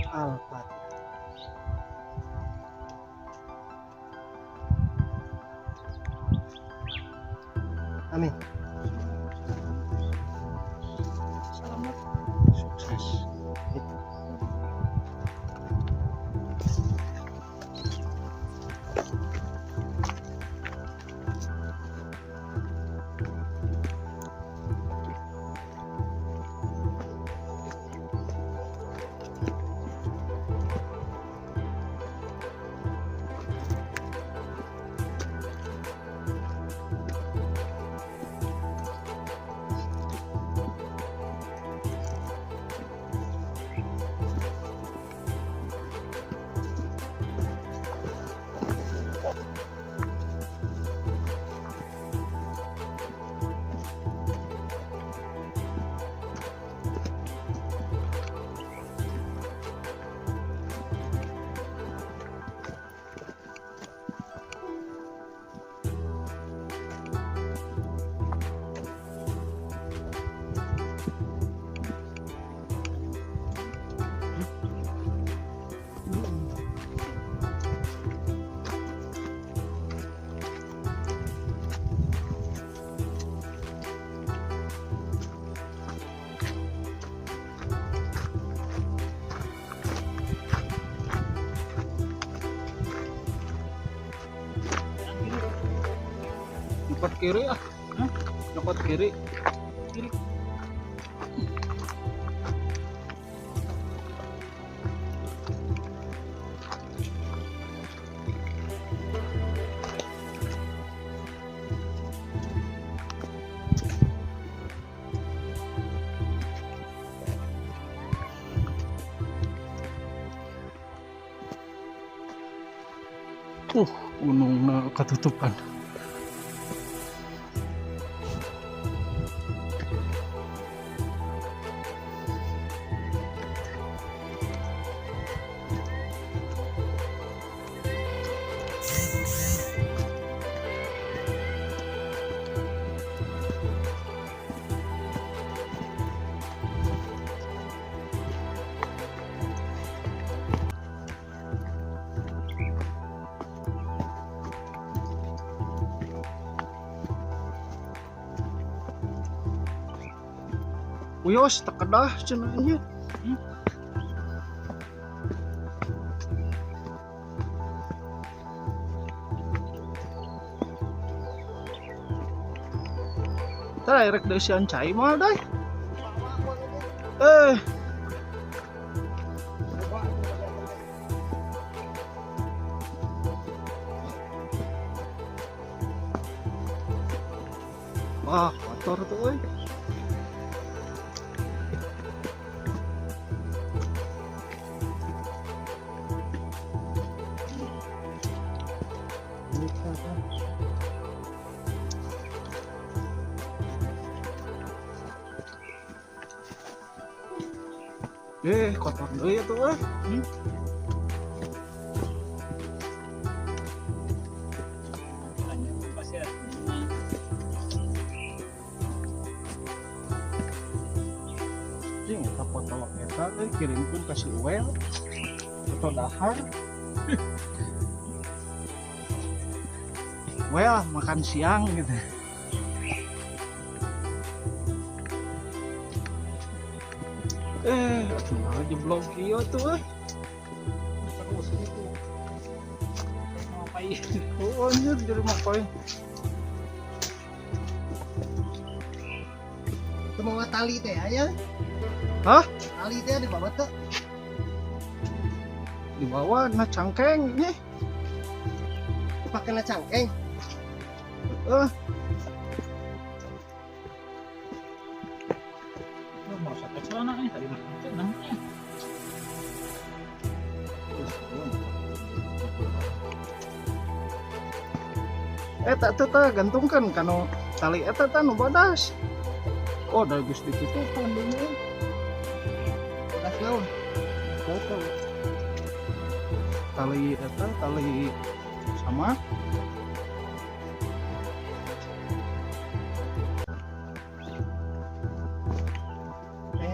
Al-Fatihah. Amin. Selamat, sukses. Nyokot kiri ah. Hah? Nyokot kiri. Kiri. Gunungna katutupan. Uyos, tak kedah cenah nya. Tah rek deusian cai mah dai. Eh. Wah, kotor tuh euy. Kotor deui atuh euy. Cing eta foto eta euy kirimkeun ka si Uel. Foto dahar. Well, makan siang gitu. Atuh jeblok ieu tuh euy. Terus itu. Ngapain? Oh, anjir jadi mapai. Itu bawa tali teh aya. Hah? Tali teh dibawa teh. Dibawa na cangkeng nih. Pakai na cangkeng. Mau sampai celana nih tadi mah namanya. Eta teh tah gantungkeun kana tali eta tah nu bodas. Oh, da geus ditutupan deui. Bodas naon? Foto. Tali eta tali sama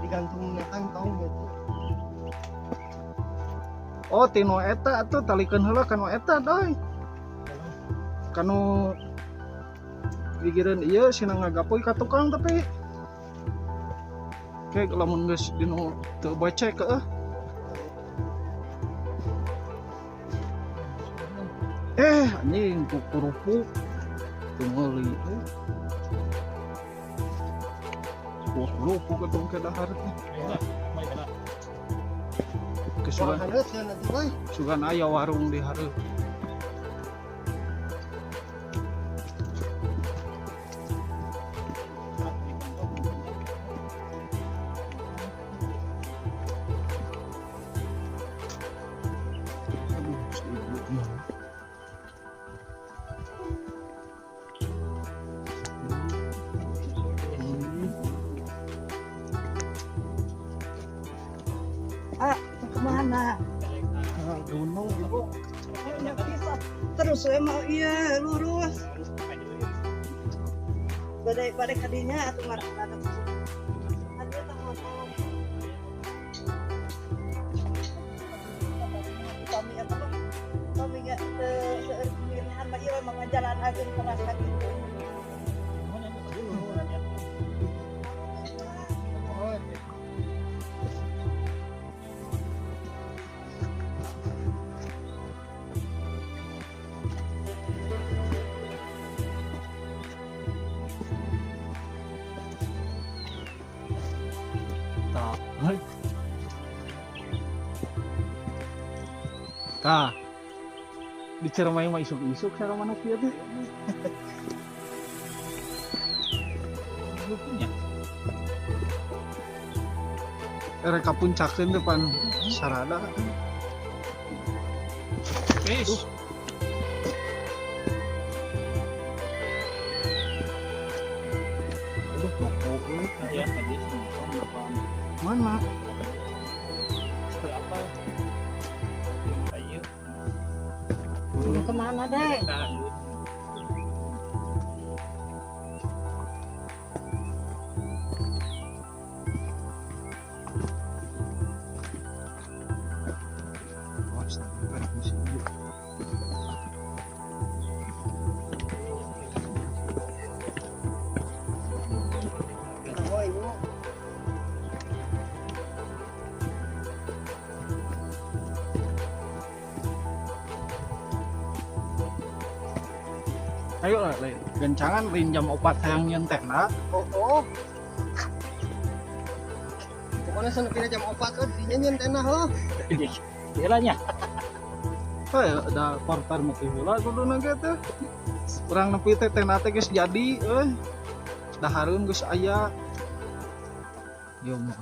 digantung kantong gitu. Oh, tinu eta atuh talikeun heula kanu eta doi. Kanu gigireun ieu sina ngagapoy ka tukang tapi kayak lamun geus dinu teu becek heuh. Eh, anjing kukurupuk teu meuli euy. Kukurupuk atuh ke dahar teh. Sugan aya warung di hareup. Aduh, si ibu mah. Ah, kemana? Gunung ibu. Bisa terus saya mau iya lurus. Badai badai kadinya atau marah ada. Ada tahu kami apa kami nggak pemilihan mah iya mah jalan aja terasa gitu. Tah, di Ciremai mah isuk-isuk cara manuk ieu teh. Erek ka puncakeun depan sarada. Wis. Aduh, mokok euy. Ya, tadi sih mana? Apa? Ayo. Kemana deh? Ayo lah, gencangan lain jam 4 hayang nyeun tenda. Oh, oh. Pokoknya sanepina jam 4 kan dinya nyeun tenda heuh. Gila nya. Heuh, da portar mah teh heula kuduna ge teh. Urang nepi teh tenda teh geus jadi euy. Dahareun geus aya. Ieu mah.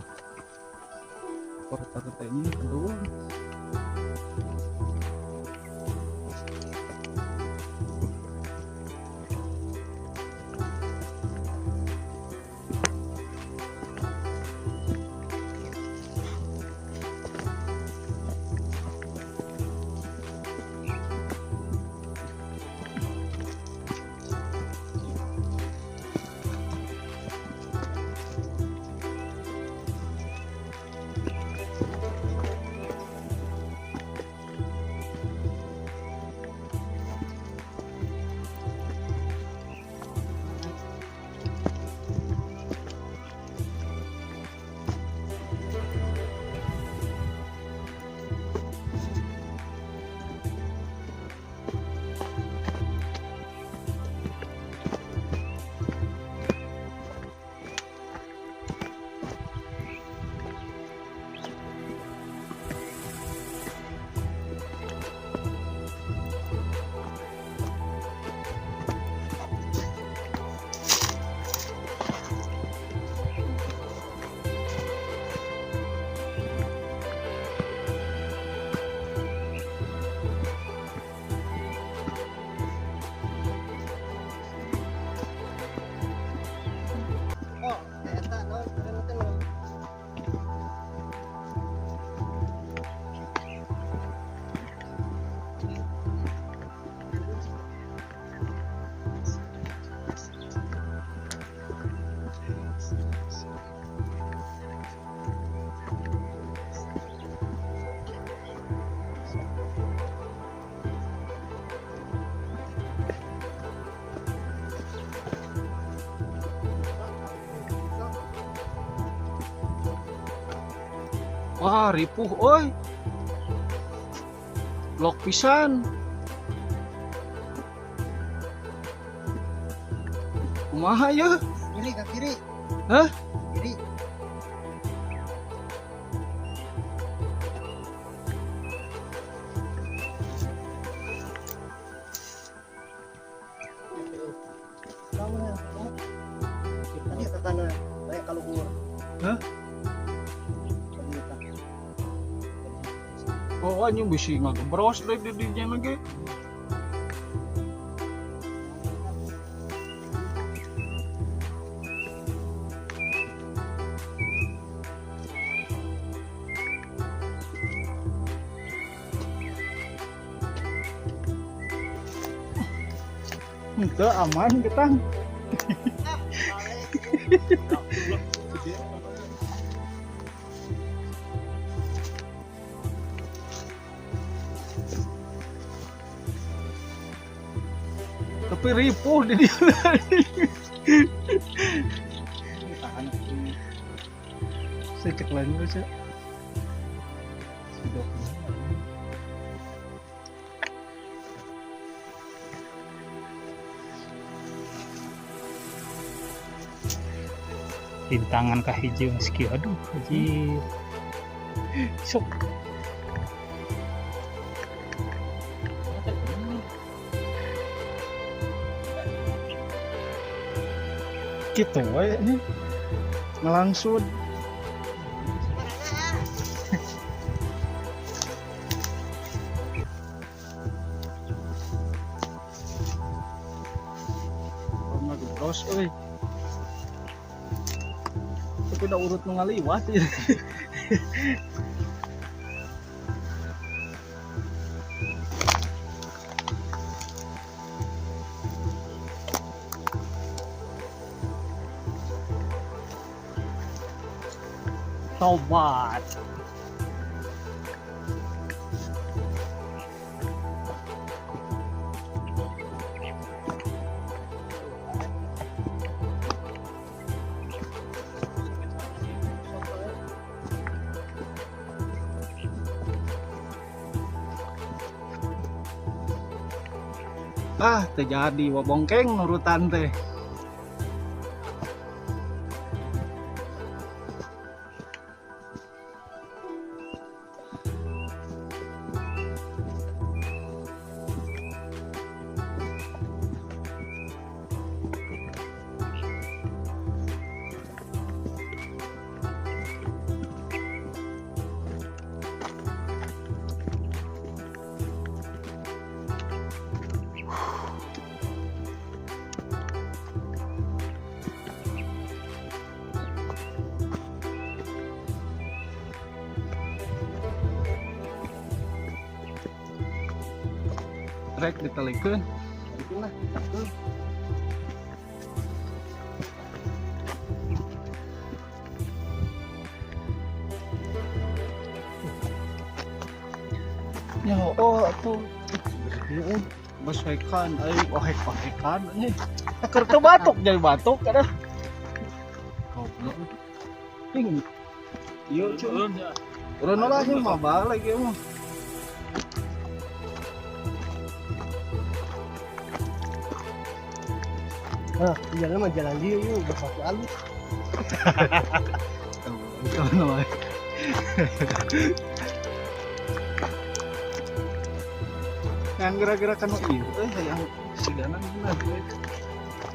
Portar teh ini aduh. Wah, ripuh euy. Lok pisan. Kumaha ya? Kiri ke kiri. Hah? Kiri. Tadi ke kanan, banyak kalau gua. Hah? Oh, anjing bisi ngagebros deh di dinya lagi. Itu aman kita. Tapi ripuh di dia. Saya cek lagi aja. Rintangan kah hijau meski aduh hiji sok gitu we ini ngelangsud. Ngagebros euy. Tapi udah urut nu ngaliwat ya. Tobat. Ah, terjadi wabongkeng nurutan teh. Rek ditalikeun. Talikeun lah. Ya, oh atuh. Basoekan euy, ohek-ohekan euy. Keur teu batuk jadi batuk kada. Goblok. Ing. Ieu cuy. Urang lah ieu mah balik ieu mah. Nah, jalan mah jalan dia yuk, bersatu alus. Yang gerak-gerakan ieu yang sigana gimana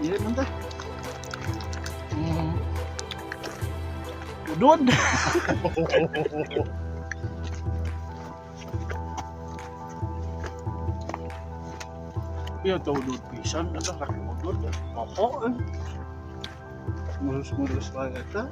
ieu nanti. Udud. Iya tau udud pisan eta laki udud pokok ngurus-ngurus wae eta.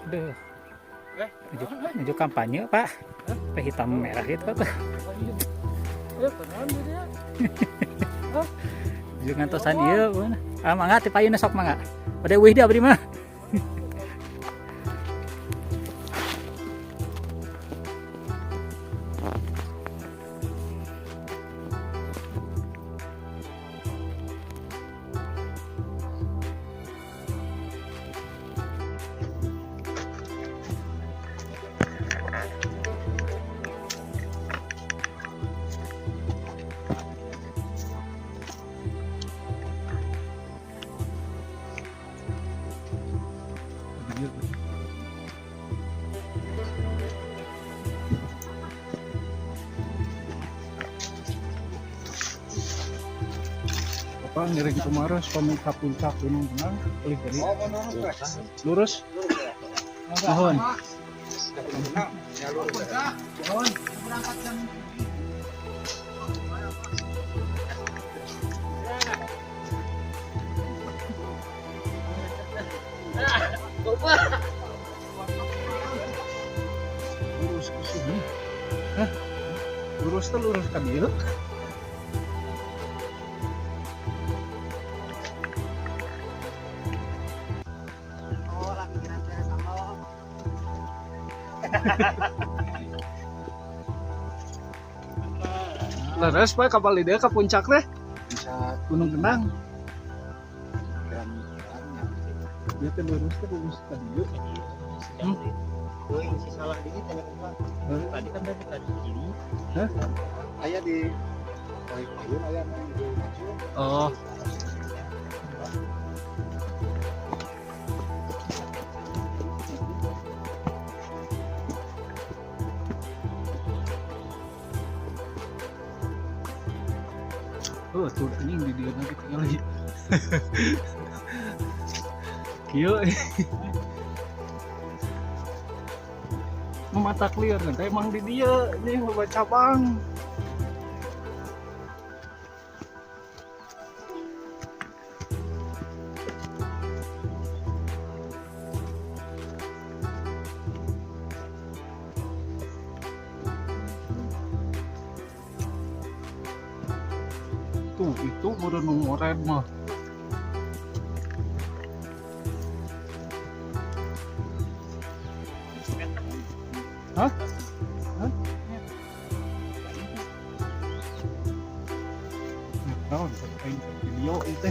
Aduh. Menuju kampanye, Pak. Teh hitam merah itu tuh. Ya, tenang dia. Menuju ngantosan ieu mana? Ah, mangga teh payuna sok mangga. Bade eueuh dia abdi mah. Apa ngiring kemarin pamit ka puncak Gunung Kendang oleh dari lurus. Mohon. Mohon. Lurus ke sini. Hah? Lurus tuh lurus ka dieu. Oh, lah pikiran saya sama. Leres Pak kapal dieu ka puncak teh Bisa Gunung Kendang. jalan-jalannya. Dia teh lurus teh lurus ka dieu. Euy, masih salah dikit tanya kumaha. Tadi kan dari tadi kiri. Hah? Aya di payun aya mah di maju. Oh. Oh, tuh anjing di dieu nanti tinggal lagi. Kieu. Memata clear nanti emang di dia ini loba cabang. Tuh itu udah nongoren mah. Hah? Hah? Nggak tahu, bisa main video itu.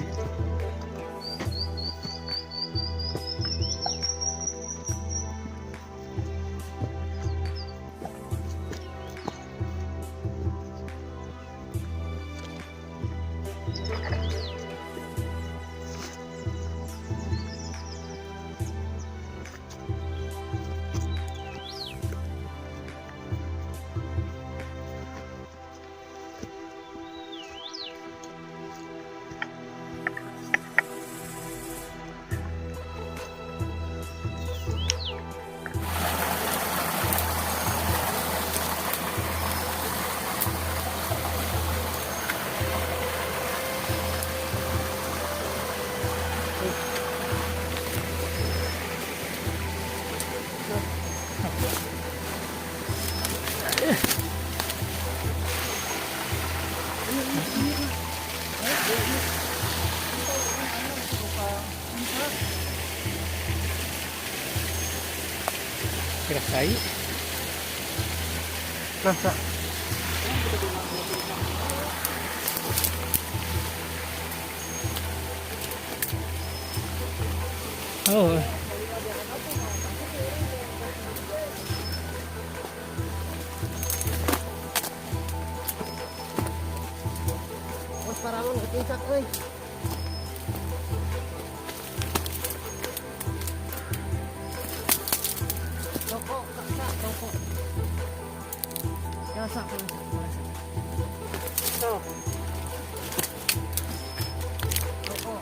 Kira kai. Rasa. Oh. Bos paralon ke puncak euy. Toko, kakak, toko. Biasa, biasa, biasa. Tuh. Toko.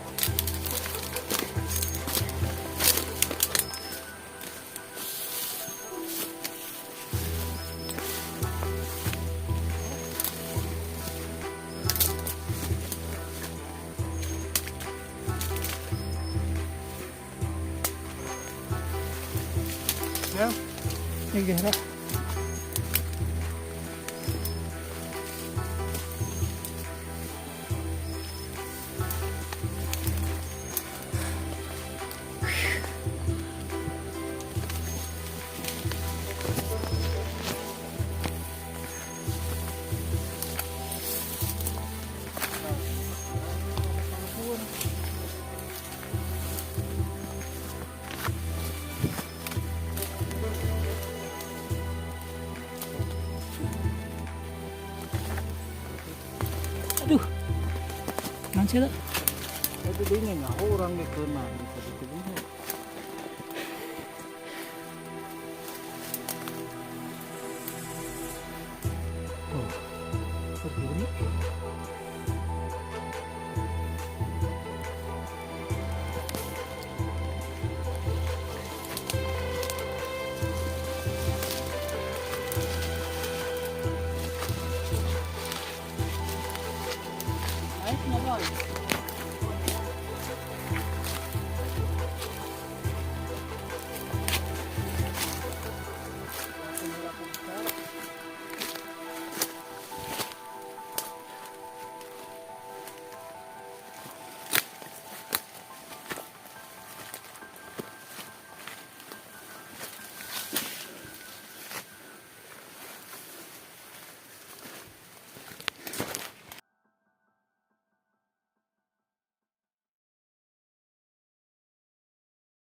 Ya. Ini lah. Aduh. Nanti lah. Itu dinya nyaho urang ge keuna gitu gitu. Oh. Berdiri. Ayo, ngobrol.